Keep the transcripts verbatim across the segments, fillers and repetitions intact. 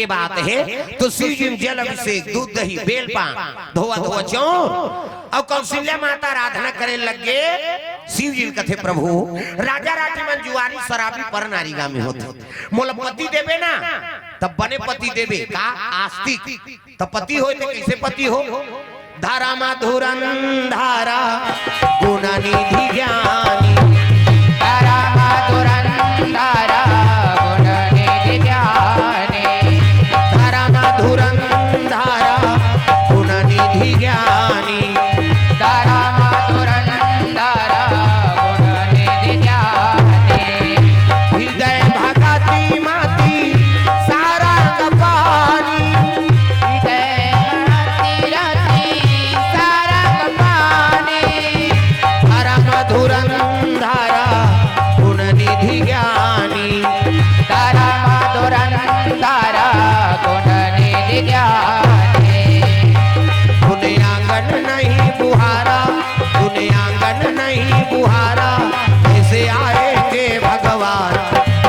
ये बात हे। तो शिव जी म जल अभिषेक, दूध दही, बेल पान, धोवा धोवा चौर, अउ कौशल्या माता आराधना करे लग गे। शिव जी ल कथे, "प्रभु, राजा रानी मन जुआरी, शराबी, पर नारीगामी होथे, मोला पति देबे ना, तब बने पति देबे का आस्तिक, तब पति होय, ते कइसे पति हो?" धर्म धुरंधर गुण निधि ज्ञानी। धर्म धुरंधर गुण निधि ज्ञानी। धर्म धुरंधर गुण निधि ज्ञानी। धर्म धुरंधर गुण निधि ज्ञानी। हृदय भगति मति सारंग पानी। हृदय भगति रति सारंग पानी। धर्म धुरंधर गुण निधि ज्ञानी। धर्म धुरंधर गुण निधि ज्ञानी। गुण आंगन नहीं बुहारा, गुण आंगन नहीं बुहारा, कैसे आएंगे भगवान,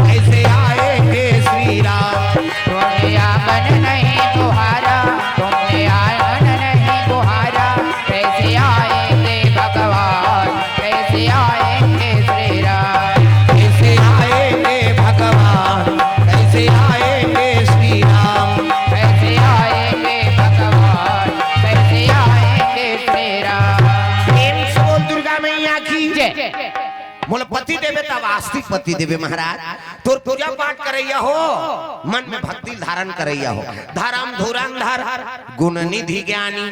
कैसे आएंगे श्री राम? गुण आंगन नहीं बुहारा, गुण आंगन नहीं बुहारा, कैसे आएंगे भगवान, कैसे आएंगे श्री राम? कैसे आएंगे भगवान, कैसे आएंगे श्री राम? कैसे आएंगे भगवान, कैसे आएंगे श्री राम? प्रेम से बोल दुर्गा मैया की जय। मोला पति देबे तब आस्तिक पति देबे महाराज। तोर पूजा पाठ करैया हो, मन में भक्ति धारण करैया हो। धर्म धुरंधर गुण निधि ज्ञानी,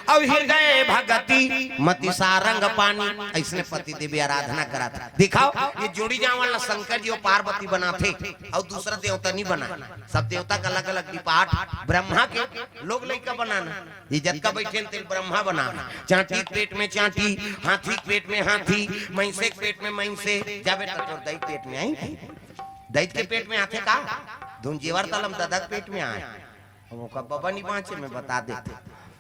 अउ हृदय भगति मति सारंग पानी। अइसने पति देबे आराधना करत। दिखाओ, ये जोड़ी जांवर ला शंकर जी अउ पार्वती बनाथे, अउ दूसरा देवता नहीं बना। सब देवता का अलग-अलग डिपार्ट, ब्रह्मा के लोग लइका बनाना। ये जतका बइठे तेल ब्रह्मा बनाना। चांटी के पेट में चांटी, हाथी के पेट में हाथी, मइसे के पेट में मइसे। जाबे त तोर दई पेट में आई। दई के पेट में आथे का? धुन जेवर तलम ददा के पेट में आए। अब ओकर बबा नहीं बाँचे, मैं बता देते।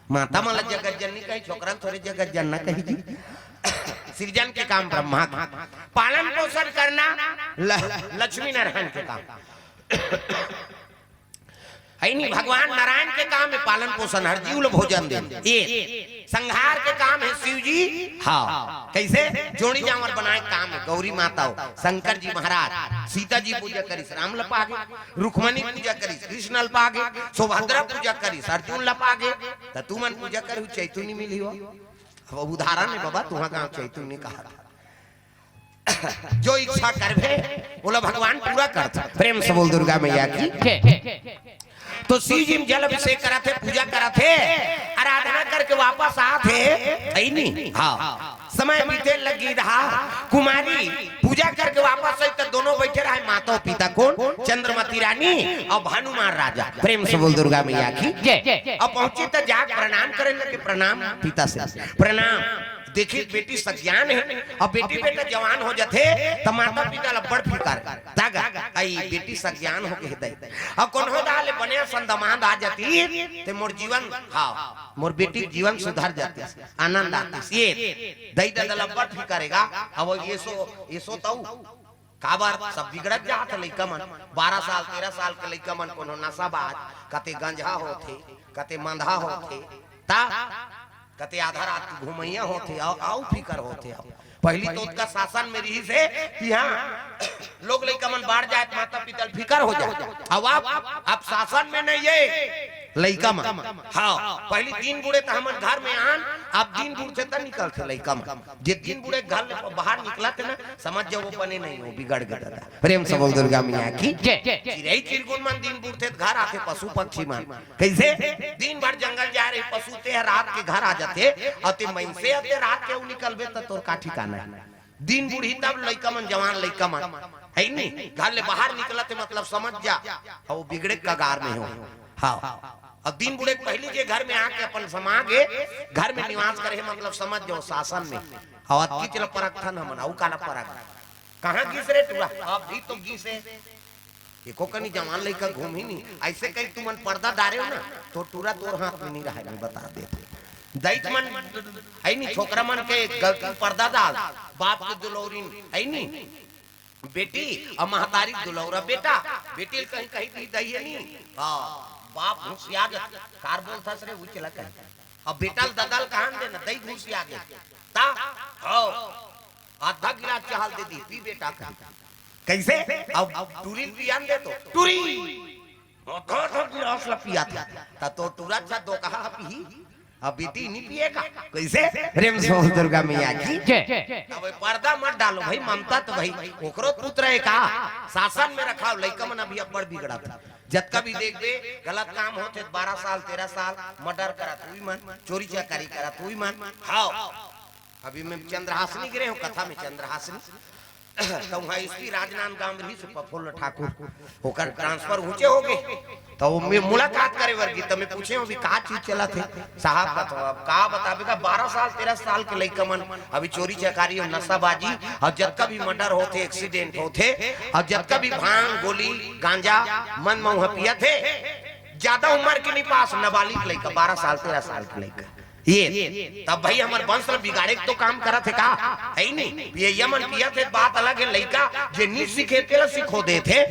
माता मन ला जगत जननी कही, छोकरा ल थोरे जगत जनना कही जी। सृजन के काम ब्रह्मा के, पालन पोषण करना ल-, लक्ष्मी नारायण के काम। है नहीं, भगवान नारायण के काम हे पालन पोषण, हर जीव ल भोजन दे। ये संहार के काम हे शिव जी। हाँ, कैसे? जोड़ी जांवर बनाए के काम हे। गौरी माता हो, शंकर जी महाराज, सीता जी पूजा करिस, राम ल पागे, रुक्मणी पूजा करिस, कृष्ण ल पागे, सुभद्रा पूजा करिस, अर्जुन ल पागे। त तुमन पूजा करहू, चैतुनी मिली हो। अब उदाहरण हे बाबा, तुहा गांव चैतुनी कहा। जो इच्छा करबे, ओला भगवान पूरा करथे। प्रेम से बोल दुर्गा मैया की। तो शिव जी म जल अभिषेक करत हे, पूजा करत हे, आराधना करके वापस आत हे, है नी? हाँ। समय बीते लगी रहा, कुमारी पूजा करके वापस आई त दोनों बैठे रहे, माता पिता कोन? चंद्रमती रानी अउ भानुमान राजा। प्रेम से बोल दुर्गा मैया की। जय। अब पहुंची त जाके प्रणाम करे लगे, प्रणाम पिता से, प्रणाम। देखी बेटी सज्ञान हे, अब बेटी बेटा जवान हो जाथे त माता पिता ल बड़ फिकर। तागा, आई बेटी सज्ञान हो गे दई। अब कोनो दाल ले बने संदमांद आ जाती, ते मोर जीवन, हाँ, मोर बेटी जीवन सुधर जाती, आनंद आती। ये दई ददा ल बड़ फिकर हे गा। अब ये सो, ये सो तऊ काबर सब बिगड़त जात हे लइका मन, बारह साल, तेरह साल के लइका मन, कोनो नशाबाज, कते गंजहा होथे, कते मंदहा होथे, ता कते आधा रात के घुमैया होथे, अउ, अउ फिकर होथे। अब पहिली तो ओतका शासन में रिहिस हे कि हाँ, लोग लइका मन बाढ़ जाए त माता पिता ल फिकर हो जाए। अब आप, आप शासन में नहीं हे, लइका मन। हाँ, पहिली दिन बुड़े त हमन घर में आन, अब दिन बुड़थे त निकलथे लइका मन। जे दिन बुड़े घर ले बाहर निकलथे ना, समझ जाओ वो बने नहीं, वो बिगड़ गे ददा। प्रेम से बोल दुर्गा मैया की। जय। चिरई चिरगुन मन दिन बुड़थे त घर आथे, पशु पक्षी मन। कैसे? दिन भर जंगल जाए रही पशु, ते ह रात के घर आ जाथे, अउ ते मइसे अते रात के अउ निकलबे त तोर का ठिकाना हे? दिन बुड़ही तब लइका मन, जवान लइका मन, है नी? घर ले बाहर निकलथे, मतलब समझ जा, अउ बिगड़े कगार में हो। हाँ, अब दिन बुड़े के पहिली जे घर में आके अपन समा गे, घर में निवास करे हे, मतलब समझ जाओ शासन में। अउ अतकीच ल परखथन हमन, अउ काला परख? कहाँ गिस रे टूरा? अभी तो गिस हे। एको कनी जवान लइका घूमही नहीं। अइसे कहीं तुमन पर्दा डारे हो ना, तो टूरा तोर हाथ में नहीं रहे, मैं बता देते। दईच मन, है नहीं, छोकरा मन के गलती पर्दा डाल, बाप के दुलौरिन, है नहीं? बेटी अउ महतारी दुलौरा बेटा। बेटी ल कहीं कहीं दी दई हे नी। हाँ, बाप घुसिया जाथे, कार बोलथस रे, उही चला कहीं। अब बेटा ल ददा ल कहाँ दे ना, दई घुसिया गे। ता, हो, आधा गिलास चाह ल दे दी, पी बेटा कहीं। कइसे? अब टूरी ल पियान दे तो, टूरी, आधा आधा गिलास ल पियाथे। त तोर टूरा अच्छा दोकहा ह पीही। अब बेटी नी पिए का? कइसे? प्रेम से बोल दुर्गा मैया की। जय। अब पर्दा मत डालो भाई, ममता तो भाई, ओकरो पुत्र हे का? शासन में रखाव, लइका मन अभी अब्बड़ बिगड़त। जतका भी देखबे, गलत काम होथे, बारह साल, तेरह साल, मर्डर करत उही मन, चोरी चकारी करत उही मन। हाँ, अभी मैं चंद्रहासिनी गे रहेंव, कथा में चंद्रहासिनी, त उहाँ एसपी राजनांदगांव रहिस प्रफुल्ल ठाकुर, ओकर ट्रांसफर ऊँचे हो गे। त वो मैं मुलाकात करे बर गे, त मैं पूछेंव, "अभी का चीज चलत हे?" साहब कथे, "अब का बताबे गा, बारह साल, तेरह साल के लइका मन अभी चोरी चकारी अउ नशाबाजी अउ जतका भी मर्डर होथे, एक्सीडेंट होथे अउ जतका भी भांग, गोली, गांजा, मन मउहा पियत हे, जादा उमर के नी पास, नाबालिग लइका, बारह साल, तेरह साल के लइका।" ये, तब भाई हमर वंश ल बिगाड़े के तो काम करत हे का? हे ही नी। पियइया मन पियत हे, बात अलग हे, लइका जे नी सीखे तेला सिखो देत हे।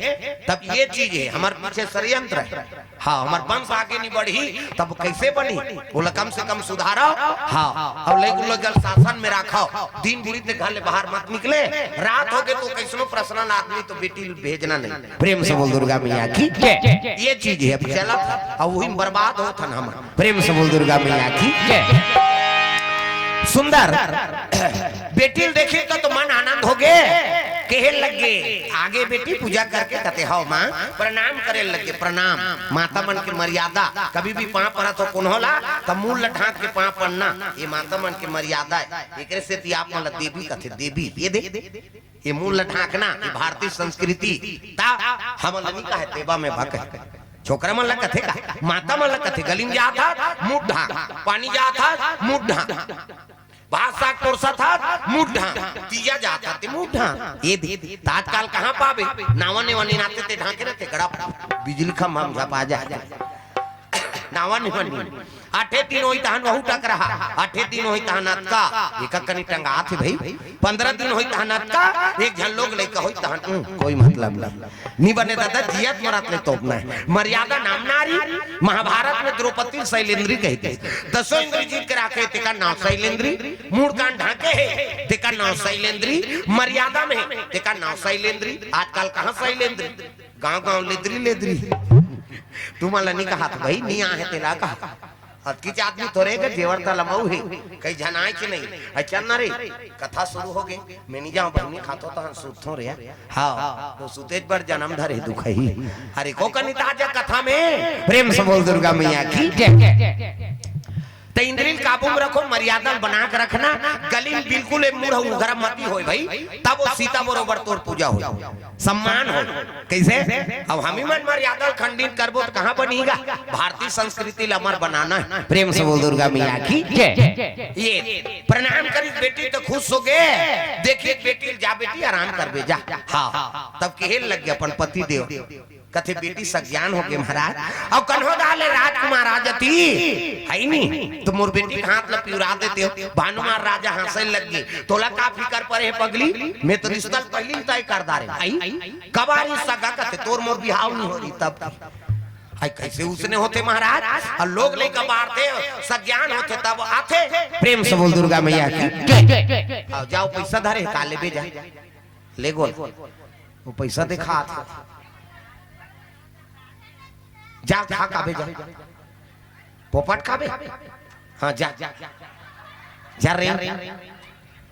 तब ये चीज हे, हमर पीछे षड्यंत्र हे। हाँ, हमर वंश आगे नी बढ़ही, तब कइसे बनही? ओला कम से कम सुधारो। हाँ, अउ लइका ल शासन में राखो। दिन बुढ़ी ते घर ले बाहर मत निकले, रात हो गे तो कइसनो पर्सनल आदमी तो बेटी ल भेजना नहीं। प्रेम से बोल दुर्गा मैया की। जय। ये चीज हे, अब चलत हे, अउ उही में बर्बाद होत हन हमन। प्रेम से बोल दुर्गा मैया की। जय। सुंदर। बेटी ल देखे त तो मन आनंद हो गे, कहे लग गे, आगे बेटी पूजा करके कथे, "हव माँ।" प्रणाम करे लग गे, "प्रणाम।" माता मन के मर्यादा, कभी भी पाँव परत हो कोनो ला, त मुड़ ल ढांक के पाँव परना, ये माता मन के मर्यादा हे। एकरे सेती आप मन ल देवी कथे, देवी, ये दे। ये मुड़ ल ढांकना, ये भारतीय संस्कृति। त हमन ल नी कहे, देवा में भा कहे। छोकरा मन ल कथे का, माता मन ल कथे, गली में जात हस, मुड़ ढांक, पानी जात हस, मुड़ ढांक, भात साग परोसत हस, मुड़ ढांक, तीजा जात हस, ते मुड़ ढांक। ये दे, त आजकल कहाँ पाबे? नावा नेवा नी नाते ते ढांके रथे, गड़ा बिजली खंभा में झपा जाय। नावा नेवा नी। आठे दिन होही तहन वहू टकरहा, आठे दिन होही तहन अतका, एकर कनी टंगात हे भाई। पंद्रह दिन होही तहन अतका, एक झन लोग लइका होही तहन, उम, कोई मतलब नहीं। नी बने दादा, जियत मरत ले तोपना हे। मर्यादा नाम नारी, महाभारत में द्रौपदी ल शैलेंद्री कहिथे। दसों इंद्री जीत के राखे, तेकर नाम शैलेंद्री। मुड़ कान ढांके हे, तेकर नाम शैलेंद्री। मर्यादा में हे, तेकर नाम शैलेंद्री। आजकल कहाँ शैलेंद्री? गांव गांव लेदरी लेदरी। तुमन ल नी कहत भाई, नी आहे तेला कहा। अतकीच आदमी थोरे के जेवर त लमऊ हे, कई झन आय के नहीं। अ चल ना रे, कथा शुरू हो गे, मैं नी जांव बहिनी खाथों तहन सुतथों रे। हाँ, तो सुतेच बर जनम धरे दुखही। अरे को कनी ताजा कथा में, प्रेम से बोल दुर्गा मैया की। जय। त इंद्री ल काबू में रखो, मर्यादा ल बना के रखना। गली में बिल्कुल ए मुड़ उघरा मती होय भाई, तब वो सीता बरोबर तोर पूजा होय, सम्मान होय। कइसे? अब हमी मन मर्यादा ल खंडित करबो त कहाँ बनही गा? भारतीय संस्कृति ल अमर बनाना हे। प्रेम से बोल दुर्गा मैया की। जय। ये प्रणाम करिस बेटी त खुश हो गे, देखिस बेटी ल, "जा बेटी, आराम करबे, जा।" हाँ, तब कहे लग गे अपन पति देव, कथे, "बेटी सज्ञान हो गे महाराज, अउ कन्हो डाले राजकुमार राज अति, हे नी, त मोर बेटी के हाथ ल पिउरा देतेव।" भानुमान राजा हाँसे लग गे, "तोला का फिकर परे हे पगली, मैं तो रिश्ता ल पहिली तय कर डारेंव।" आई, कब आ रही सगा? कथे, "तोर मोर बिहाव नी हो रही तब।" आई, कइसे उसने होथे महाराज? अउ लोग लइका बाढ़थे, सज्ञान होथे तब आथे। प्रेम से बोल दुर्गा मैया की। जय। अउ जाओ, पइसा धरे हे, का लेबे जा, ले गोल। वो पइसा देखात हे। जा, खा काबे जा। पोपट खाबे? हाँ, जा। जा रे।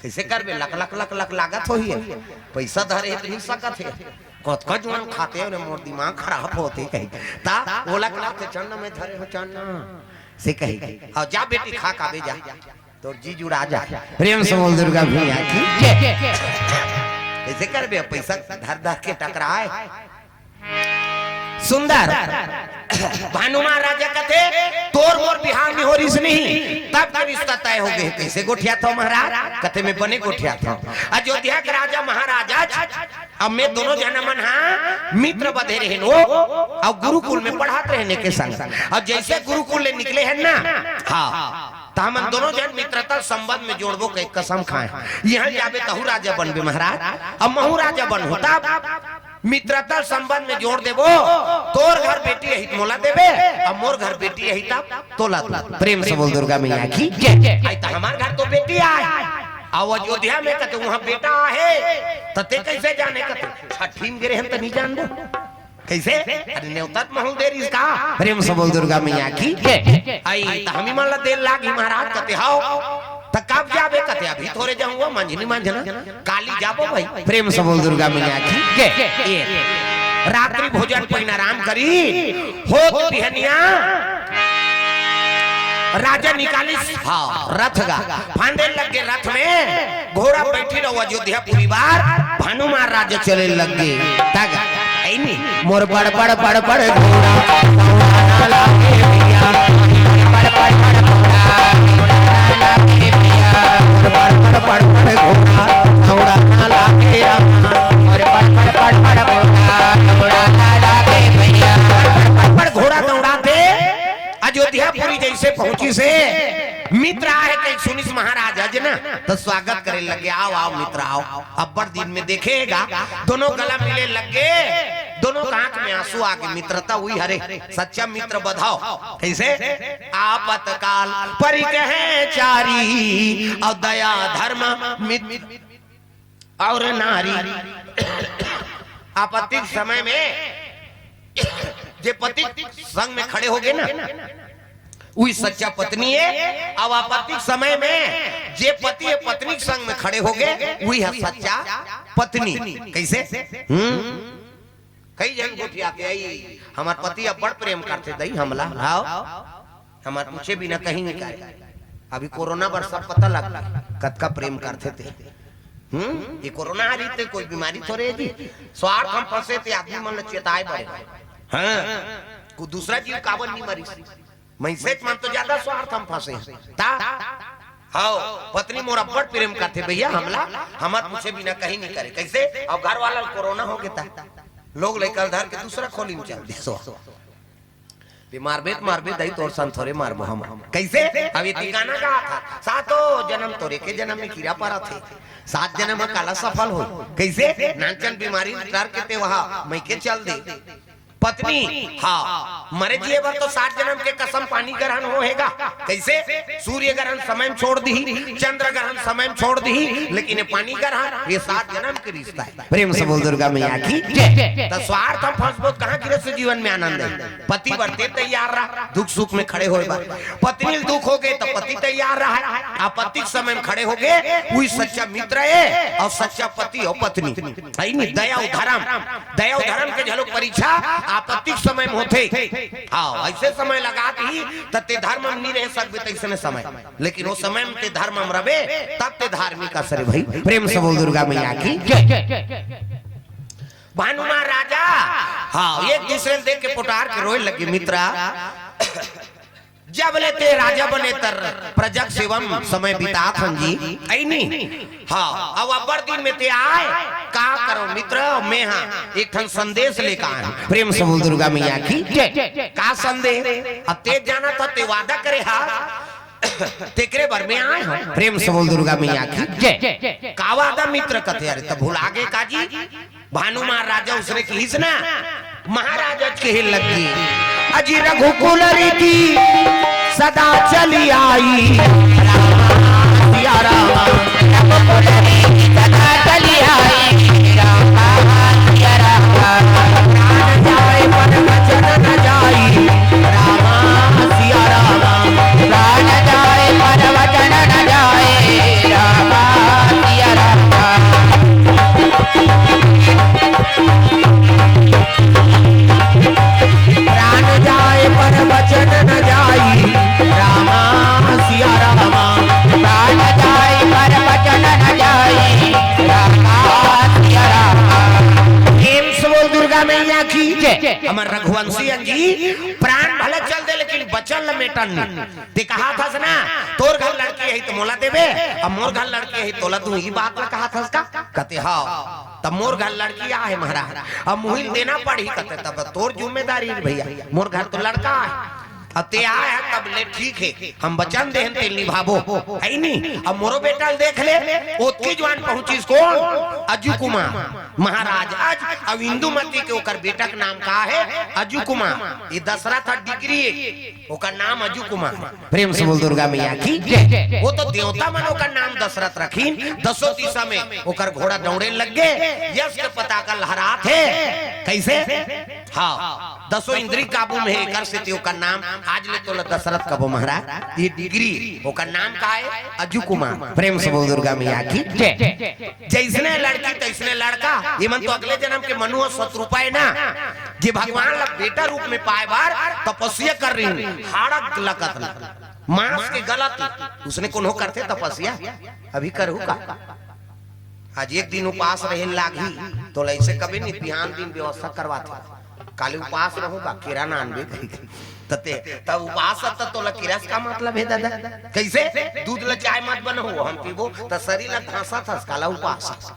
कइसे करबे? लक, लक, लक, लक लागत होही। पइसा धरे हे त मिल सकत हे। कतका जुआन खाथे रे, मोर दिमाग खराब होथे कही। त ओला कथे, "चल ना, मैं धरे हों, चल ना।" से कही। अउ जा बेटी, खा काबे जा। तोर जी जुड़ा जाय। प्रेम से बोल दुर्गा मैया की। जय। कइसे करबे? पइसा धर धर के टकराय। सुंदर। भानुमान राजा कथे, "तोर मोर बिहाव नी हो रिहिस नहीं, तब के रिश्ता तय हो गे।" कइसे गोठियाथव महाराज? कथे, "मैं बने गोठियाथव।" अयोध्या के राजा महाराजा, अब मैं दोनों झन मन हा मित्र बधे रहेन वो, अउ गुरुकुल में पढ़ात रहेन एके संग। अउ जइसे गुरुकुल ले निकले हन ना, हाँ, त हमन दोनों झन मित्रता संबंध में जोड़बो कहि कसम खाए। इहाँ जाबे तहू राजा बनबे महाराज, अब महू राजा बनहूँ, तब मित्रता संबंध में जोड़ देबो। तोर घर बेटी आही त मोला देबे, अब मोर घर बेटी आही तब तोला देबे। प्रेम से बोल दुर्गा मैया की जय। आई त हमार घर तो बेटी आय, अउ अयोध्या में कते उहाँ बेटा आहे, त ते कइसे जाने? कते छठी में गे रहेन त नइ जानबो। कइसे? अरे नेवता त महू दे रिहिस का? प्रेम से बोल दुर्गा मैया की जय। आई त हमी मन ला देर लागही महाराज। कते हव, त कब जाबे? कते अभी थोरे जाहूँ, मंझनी मंझना, काली जाबो भाई। प्रेम से बोल दुर्गा मैया की जय। ये रात्रि भोजन पहिन आराम करी, होत बिहनिया राजा निकालिस, हाँ, रथ गा, फांदे लग गे रथ में, घोड़ा बइठिन अउ अयोध्यापुरी बार भानुमान राजा चले लग गे। तग ऐनी मोर बड़ बड़ बड़ बड़ घोड़ा दौड़ा ना लागे भैया, बड़ बड़ बड़ घोड़ा दौड़ा ना लागे भैया, मोर बड़ बड़ बड़ बड़ घोड़ा दौड़ा ना लागे रामा, मोर बड़ बड़ बड़ बड़ घोड़ा दौड़ा ना लागे भैया। बड़ बड़ घोड़ा दौड़ाथे अयोध्यापुरी जइसे पहुंचिस हे, मित्र आहे कहि सुनिस महाराज अजना, त स्वागत करे लगे, "आओ, आओ मित्र, आओ।" अब्बड़ दिन में देखे गा, दोनों गला मिले लगे, दोनों के आंख में आंसू आगे। मित्रता उही हरे, सच्चा मित्र बधाव। कइसे? आपतकाल परिग्रह चारी, अउ दया धर्म मित अउ नारी। आपत्ति के समय में जे पति संग में खड़े होगे ना, उही सच्चा पत्नी हे। अउ आपत्ति के समय में जे पति हे पत्नी के संग में खड़े होगे, उही ह सच्चा पत्नी। कइसे? हम्म, कई झन गोठियाथे, "अई, हमर पति अब्बड़ प्रेम करथे दई हमला, हाव, हमर पूछे बिना कहीं नइ करे।" अभी कोरोना बर सब पता लग गे, कतका प्रेम करथे ते। हम्म, ये कोरोना हरे ते कोई बीमारी थोरे हे जी। स्वार्थ म फंसे ते आदमी मन ल चेताय बर। हाँ, कोई दूसरा जीव काबर नइ मरिस? मइनसे मन तो ज्यादा स्वार्थ म फंसे हे। त हव, पत्नी मोर अब्बड़ प्रेम करथे भैया हमला, हमर पूछे बिना कहीं नइ करे। कइसे? अउ घर वाला ल कोरोना होगे त लोग लइका ल धर के दूसरा खोली में चल दे। सो ते मारबे त मारबे दई, तोर सन थोरे मारबो हम। कइसे? अब ये ठिकाना का था, सातों जनम तोरे के जनम में कीरा परत हे, सात जनम में काला सफल हो। कइसे? नानचन बीमारी डर के ते वहा मइके चल दे। पत्नी, हाँ, मरे जिए बर तो सात जनम के कसम पानी ग्रहण होहे गा। कइसे? सूर्य ग्रहण समय में छोड़ दिही, चंद्र ग्रहण समय में छोड़ दिही, लेकिन ये पानी ग्रहण, ये सात जनम के रिश्ता हे। प्रेम से बोल दुर्गा मैया की जय। त स्वार्थ म फंसबो त कहाँ गृहस्थ जीवन में आनंद हे? पति बर ते तैयार रह, दुख सुख में खड़े होय बर। पत्नी ल दुख होगे त पति तैयार रह, आपत्ति के समय में खड़े होगे, उही सच्चा मित्र हे अउ सच्चा पति अउ पत्नी। अई नी, दया अउ धर्म, दया अउ धर्म के घलो परीक्षा आपत्ति के समय में होथे। हाँ, अइसे समय लगा दिही त ते धर्म में नइ रह सकबे, तइसने समय। लेकिन ओ समय में ते धर्म में रबे, तब ते धार्मिक अस रे भई। प्रेम से बोल दुर्गा मैया की जय। भानुमान राजा, हाँ, एक दूसरे ल देख के पोटार के रोय लगे, मित्रा। जब ले ते राजा बने त प्रजा के सेवा म समय बितात हन जी, अई नी? हाँ, अब अब्बड़ दिन में ते आय, का करो मित्र, मैं हा एक ठन संदेश लेके आय हूँ। प्रेम से बोल दुर्गा मैया की जय। का संदेश? अब ते जानत हस, ते वादा करे हा, तेकरे बर में आय हूँ। प्रेम से बोल दुर्गा मैया की जय। का वादा मित्र कथे, अरे त भुला गे का जी? भानुमान राजा उसने किहिस ना, महाराजा कहे लगे, अजी रघुकुल रीति सदा चली आई। रामा सिया रामा, रघुकुल रीति सदा चली आई। रामा सिया रामा, प्राण जाए पर वचन न जाई। रामा सिया रामा, प्राण जाए पर वचन न जाए। रामा सिया रामा। प्राण जाए पर वचन न जाई, रामा सिया रामा। प्राण जाए पर वचन न जाई, रामा सिया रामा। प्रेम से बोल दुर्गा मैया की जय। हमर रघुवंशी जी, प्राण भले चल दे लेकिन वचन ल मेटन नहीं। ते कहाथस ना, तोर घर लड़की आही त मोला देबे, अब मोर घर लड़की आही तोला दूँ, ई बात ल कहाथस का? कथे, "हव।" "तब मोर घर लड़की आहे महाराज, अब मुही ल देना पड़ही।" कथे, "तब तोर जिम्मेदारी रे भैया, मोर घर तो लड़का आहे।" अब ते आय हे तब ले ठीक हे, हम बचन देहन ते निभाबो, हे नी? अब मोरो बेटा ल देख ले, ओतकी जुवान पहुंचिस कोन? अजू कुमार। महाराज अज, अब इंदुमती के ओकर बेटा के नाम का हे? अजू कुमार। ये दशरथ ह डिग्री हे, ओकर नाम अजू कुमार। प्रेम से बोल दुर्गा मैया की जय। वो तो देवता मन ओकर नाम दशरथ रखिन, दसों दिशा में ओकर घोड़ा दौड़े लग गे, यश के पताका लहरात हे। कइसे? हाँ, दसों इंद्री काबू में हे, एकर सेती ओकर नाम आज ले तोला दशरथ कबो महाराज, ये डिग्री, ओकर नाम का हे? अजू कुमार। प्रेम से बोल दुर्गा मैया की जय। जइसने लड़की तइसने लड़का, ये मन तो अगले जन्म के मनु अउ शतरूपा हे ना, जे भगवान ला बेटा रूप में पाए बर तपस्या कर रहिन, हाड़क लकत ला, मांस के गलत, उसने कोनो करथे तपस्या? अभी करहू का? आज एक दिन उपास रहे लागही, तोला अइसे कबे नहीं, बिहान दिन व्यवस्था करवाथे। काली उपास रहूं का, केरा नानबे कही। त ते, त उपास त तोला केरा से का मतलब हे दादा? कइसे? दूध ला चाय मत बनाओ, हम पीबो, त शरीर ला घासत हस, काला उपास हस।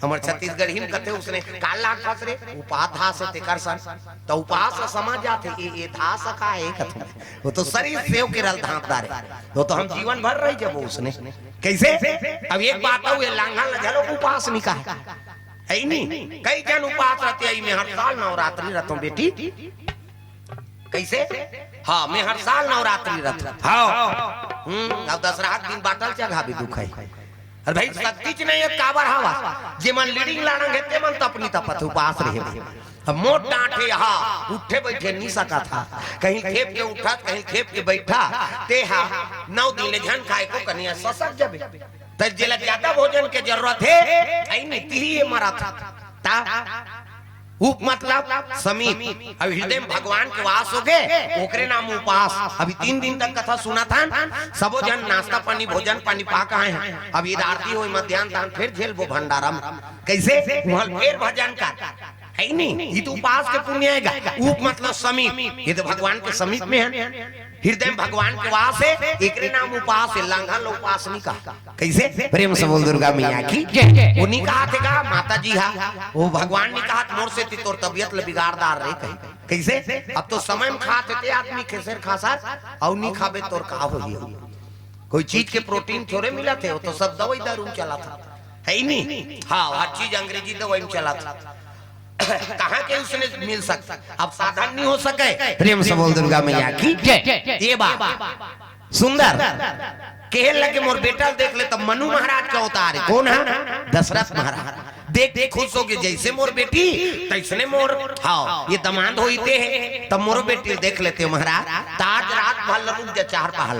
हमर छत्तीसगढ़ी में कथे उसने, "का लाग फंस रे, उपास धास हे तेकर सन।" त उपास ला समझ जाथे, ये, ये धास का हे कथे। वो तो शरीर सेव के रल धांत डारे। वो तो हम जीवन भर रह जबो उसने। कइसे? अब एक बात अउ, ये लांघन ला घलो उपास नहीं कहे। हे नी? कई झन उपास रहिथे, अई मैं हर साल नवरात्रि रहिथों बेटी। कइसे? हाँ, मैं हर साल नवरात्रि रहिथों। हाँ। हम्म, अब दशहरा के दिन बाटल चघाबे दुख हे। अरे भाई, शक्ति च नहीं हे, काबर हवस? जे मन लीडिंग लाड़ंग हे, ते मन तपनी तपत उपास रहे। अब मोर डांट हे, हाँ, उठे बइठे नहीं सकत हा। कहीं खेप के उठत, कहीं खेप के बइठा, ते हा नौ दिन ले झन खाए को कनिया ससक जबे। त जेला ज्यादा भोजन के जरूरत हे, अई नहीं तिही ये मरत हा। ता उप मतलब समीप। अब हृदय में भगवान के वास हो गे, ओकरे नाम उपास। अभी तीन दिन तक कथा सुनत हन, सबो झन नाश्ता पानी, भोजन पानी पा के आए हन। अब ईद आरती होई, मध्यान्ह तहन फिर झेलबो भंडारा म। कइसे? उहाँ फेर भजन कर। हे नी? ये तो उपास के पुण्य हे गा। उप मतलब समीप। ये तो भगवान के समीप में हे। हृदय में भगवान के वास हे, एकरे नाम उपास हे, लांघन ला उपास नहीं कहा। कइसे? प्रेम से बोल दुर्गा मैया की जय। वो नहीं कहाथे गा, माता जी हा, वो भगवान नहीं कहाथे, मोर सेती तोर तबियत ला बिगाड़ डारे कही। कइसे? अब तो समय में खाथे ते आदमी खेसेर खासर, अउ नहीं खाबे तोर का होही? कोई चीज के प्रोटीन थोरे मिलथे, वो तो सब दवाई दारू में चलथे। हे नी? हाँ, हर चीज अंग्रेजी दवाई में चलथे। कहाँ के उसने मिल सकता? अब साधन नहीं हो सके। प्रेम से बोल दुर्गा मैया की जय। ये बात सुंदर। कहे लगे, "मोर बेटा ल देख ले।" तब मनु महाराज के अवतार हे। कोन हा? दशरथ महाराज। देख, देख खुश हो गे, "जइसे मोर बेटी, तइसने मोर, हाँ, ये दमांद होइते हे, तब मोरो बेटी ल देख लेते महाराज।" त आज रात भर ल रुक जा, चार पहर।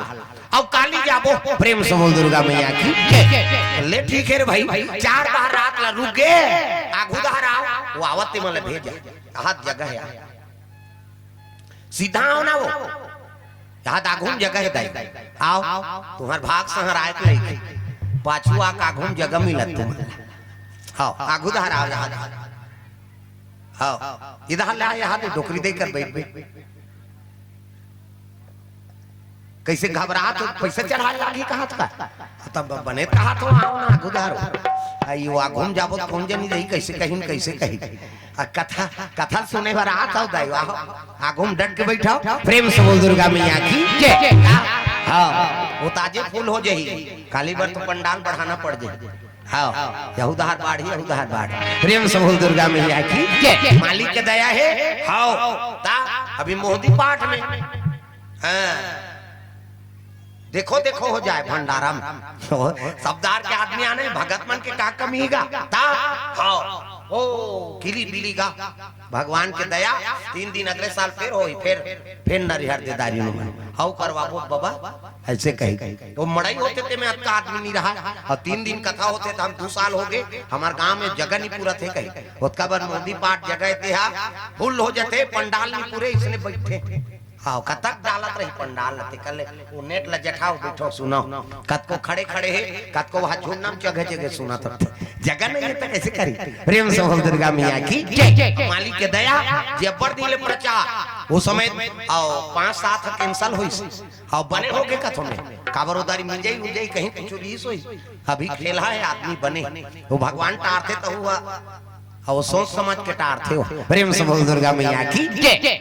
अब काली जाबो। प्रेम से बोल दुर्गा मैया की जय। ले ठीक हे रे भाई, चार पहर रात ला रुक गे, आघू दहर आव, वो आवत ते मन ला भेजा। हाथ जगह हे, सीधा आव ना वो, यहाँ आघू म जगह हे दाई, आव, तुम्हर भाग संहराय के लइके, पाछू आके आघू म जगह मिलत तुम्हर, हाँ, आघू दहर आव, यहाँ, हाँ, इधर ले आ, यहाँ दे डोकरी दे कर बइठ, बइठ। कइसे घबरात हो, पइसा चढ़ाय लागही कहत का? तब बने कहत हो, आव ना, आघू दहर। आ, यो आघू म जाबो त कोन जनी रही, कइसे कहिन, कइसे कही। आ, कथा, कथा सुने बर आत हो दाई, आव। आघू म डट के बइठव। प्रेम से बोल दुर्गा मैया की जय। हाँ, वो ताजे फूल हो जाही। काली बर तो पंडाल बढ़ाना पड़ जाही। हाँ, यहू दहर बाढ़ी, यहू दहर बाढ़ी। प्रेम से बोल दुर्गा मैया की जय। मालिक के दया हे। हाँ, ता अभी मोहदी पाठ में। हाँ। देखो, देखो हो जाय भंडारा म। ओ, सबदार के आदमी आने, भगत मन के का कमी गा? ता, हाँ। ओ, किली बिली गा। भगवान के दया, तीन दिन अगले साल फेर होही, फेर, फेर नरिहर दे दारी नु। हव करवाबो बाबा, अइसे कही। तो मड़ई होथे ते में अतका आदमी नहीं रहा, अउ तीन दिन कथा होथे त हम दू साल हो गे, हमर गांव में जगह नहीं पूरत हे कही। ओतका बर मोहदी पाठ जगह हे ते हा, फुल हो जथे, पंडाल नहीं पूरे, इसने बइठे। हाँ, कतक डालत रही पंडाल ल, तेकर ले वो नेट ल जठाव, बइठव, सुनव। कतको खड़े खड़े हे, कतको वहाँ झुन्ना म जगह जगह सुनत रथे। जगह नहीं हे त कइसे करी? प्रेम से बोल दुर्गा मैया की जय। मालिक के दया, जे अब्बड़ दिन ले प्रचार, वो समय, अउ पाँच सात ह cancel होइस, अउ बने हो गे कथों में। काबर ओ दारी मिल जाही, मिल जाही, कहीं कुछ रीस होही। अभी खेलहा हे आदमी बने, वो भगवान टारथे त हुआ, अउ सोच समझ के टारथे हो। प्रेम से बोल दुर्गा मैया की जय।